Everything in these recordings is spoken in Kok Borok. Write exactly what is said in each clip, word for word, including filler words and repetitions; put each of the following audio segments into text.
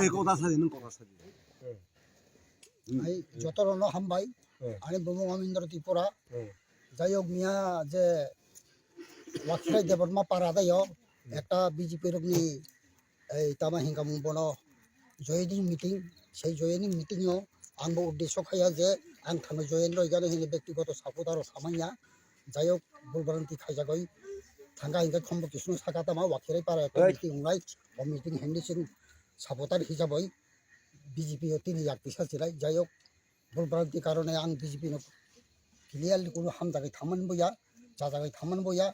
Ei, kota sadi, nwng kota sadi. Ai, joto rono hambai. Hmm. Ani bumung Amindra Tripura. Hmm. Jai hok, miya je Wakhirai Debbarma para dayo, hmm, ekta B J P rokni ei tama hinka mung bono joining meeting, sei joining meeting o ang bo uddesho khaiya je ang thangwi join roi gano hini bektigoto supporter rok samanya. Jai hok, bul branti khaijagoi thangka hinka khombo kisung saka tama Wakhirai para ekta, hey, meeting wngnai, o meeting hindi sing supporter hisaboi B J P o tini yak tisa chilai. Jai hok, bul branti karone ang B J P no clearly kuno hamjagwi thaman boya, chajagwi thaman boya,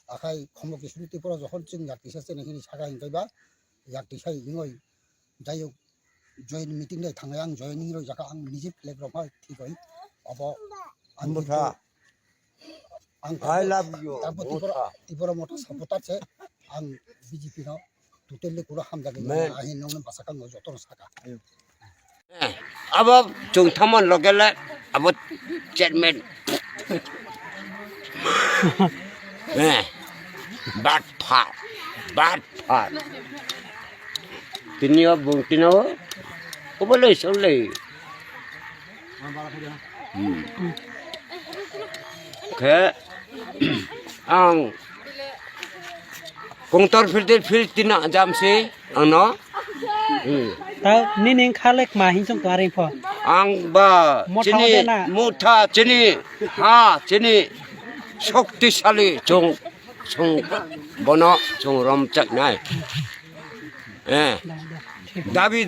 akhai khombo kisung Tripura jokhon chwng yak tisa chini hini saka hinkai ba yak tisa hinoi. Jai hok, join meeting dai thangnai ang joining roi jaka ang nije flag rok ma thik oi. Abo ang Motha. Ang I love you, Tripura, Motha. Tripura Motha supporter se ang B J P no totally kuno hamjagwi mano. Ahi nongno bwsakang no jotono saka. Eh, abo chwng thamon logele abo chairman. Eh, bad pha, bad pha. Tini o bung tini o, obo le sol le. Hmm. Khe ang kongtor phirte phir tina jamsi ano. Hmm. Ta nini khalek ma hinsong to aring pho. Ang ba Motha chini ode na. Motha chini ha chini shoktisali chong chong bono chong rom chak nai. Eh. Da, da. Thik. Dabi